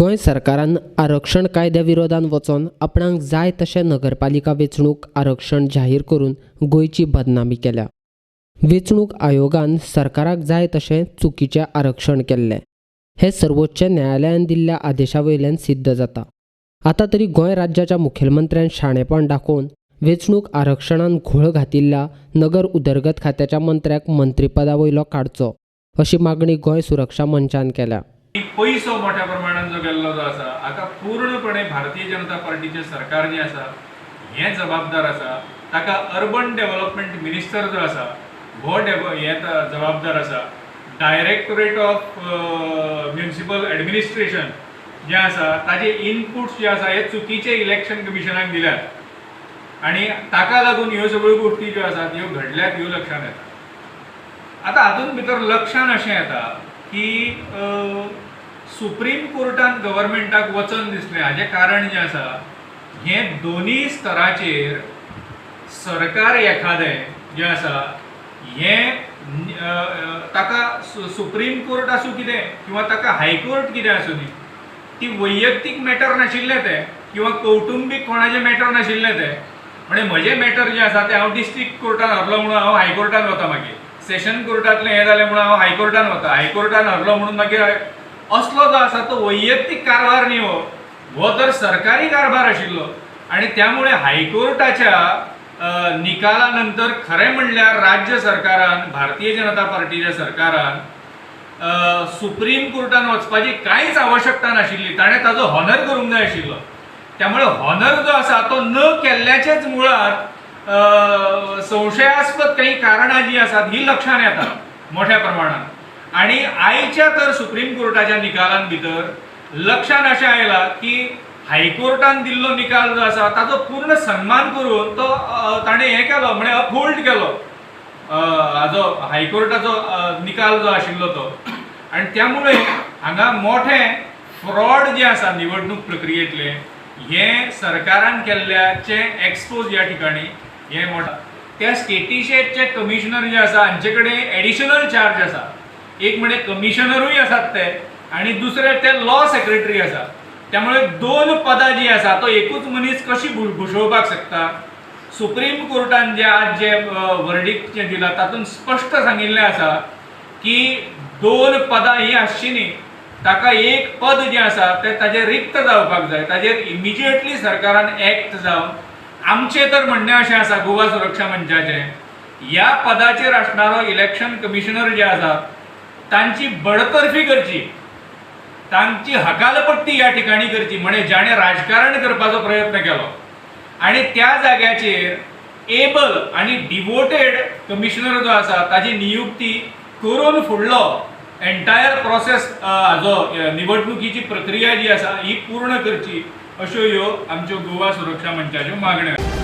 गोंय सरकारान आरक्षण कायद्या विरोधान वचोन आपणाक जाय तशें नगरपालिका वेंचणूक आरक्षण जाहीर करून गोंयची बदनामी केल्या. वेंचणूक आयोगान सरकाराक जाय तशें चुकीचें आरक्षण केल्लें हें सर्वोच्च न्यायालयान दिल्ल्या आदेशा वयल्यान सिद्ध जाता. आतां तरी गोंय राज्याच्या मुखेलमंत्र्यान शाणेपण दाखोवन वेंचणूक आरक्षणान घोळ घातिल्ल्या नगर उदरगत खात्याच्या मंत्र्याक मंत्रीपदा वयलो काडचो अशी मागणी गोंय सुरक्षा मंचान केल्या. पयसो मोठ्या प्रमाणान जो गेल्लो जो आसा, हाका पूर्णपणे भारतीय जनता पार्टीचें सरकार जें आसा हें जबाबदार आसा. ताका अर्बन डेव्हलपमेंट मिनिस्टर जो आसा हो हें जबाबदार आसा. डायरेक्टोरेट ऑफ म्युनिसिपल एडमिनिस्ट्रेशन जें आसा ताजे इनपुट्स जे आसा हे चुकीचे इलेक्शन कमिशनाक दिल्यात आनी ताका लागून ह्यो सगळ्यो गोश्टी ज्यो आसात ह्यो घडल्यात, ह्यो लक्षांत येता. आतां हातूंत भितर लक्षांत अशें येता की सुप्रीम कोर्टान गव्हर्मेंटाक वचन दिसलें. हाजें कारण जें आसा हें दोनूय स्तराचेर सरकार एखादें जें आसा हें ताका सुप्रीम कोर्ट आसूं कितें किंवा ताका हायकोर्ट कितें आसूं दी, ती वैयक्तीक मॅटर नाशिल्लें तें किंवा कौटुंबीक कोणाचें मॅटर नाशिल्लें तें. म्हणजे म्हजें मॅटर जें आसा तें हांव डिस्ट्रिक्ट कोर्टान हरलो म्हणून हांव हायकोर्टान वता, मागीर सेशन कोर्टांतलें हें जालें म्हणून हांव हायकोर्टान वता, हायकोर्टान हरलो म्हणून मागीर असलो जो आसा तो वैयक्तीक कारभार न्ही, हो हो तर सरकारी कारभार आशिल्लो. आनी त्यामुळे हायकोर्टाच्या निकाला नंतर खरें म्हणल्यार राज्य सरकारान, भारतीय जनता पार्टीच्या सरकारान सुप्रीम कोर्टान वचपाची कांयच आवश्यकता नाशिल्ली. ताणें ताजो हॉनर करूंक जाय आशिल्लो. त्यामुळे हॉनर जो आसा तो न केल्ल्याचेच मुळात संशयास्पद काही कारणां जी आसात ही लक्षांत येता मोठ्या प्रमाणात. आनी आयच्या तर सुप्रीम कोर्टाच्या निकालान भितर लक्षांत अशें आयलां की हायकोर्टान दिल्लो निकाल जो आसा ताजो पूर्ण सन्मान करून तो ताणें हें केलो, म्हणजे अपहोल्ड केलो हाजो हायकोर्टाचो निकाल जो आशिल्लो तो. आनी त्यामुळे हांगा मोठें फ्रॉड जें आसा निवडणूक प्रक्रियेंतलें हें सरकारान केल्ल्याचें एक्सपोज ह्या ठिकाणी हें मोठें. त्या स्टेटीचे कमिशनर जे आसा हांचे कडेन एडिशनल चार्ज आसा. एक म्हणजे कमिशनरूय आसात ते आनी दुसरे ते लॉ सेक्रेटरी आसा. त्यामुळे दोन पदां जी आसा तो एकूच मनीस कशी भुशोवपाक शकता. सुप्रीम कोर्टान जे आज जे वर्डीक जें दिलां तातूंत स्पश्ट सांगिल्लें आसा की दोन पदां हीं आसची न्ही, ताका एक पद जें आसा तें ताजें रिक्त जावपाक जाय. ताजेर इमिजिएटली सरकारान एक्ट जावन आमचें तर म्हणणें अशें आसा गोवा सुरक्षा मंचाचें, ह्या पदाचेर आसणारो इलेक्शन कमिशनर जे आसा तांची बडतर्फी करची, तांची हकालपट्टी ह्या ठिकाणी करची. म्हणजे जाणें राजकारण करपाचो प्रयत्न केलो आनी त्या जाग्याचेर एबल आनी डिवोटेड कमिशनर जो आसा ताजी नियुक्ती करून फुडलो एंटायर प्रोसेस हाजो निवडणुकीची प्रक्रिया जी आसा ही पूर्ण करची, अश्यो ह्यो आमच्यो गोवा सुरक्षा मंचाच्यो मागण्यो.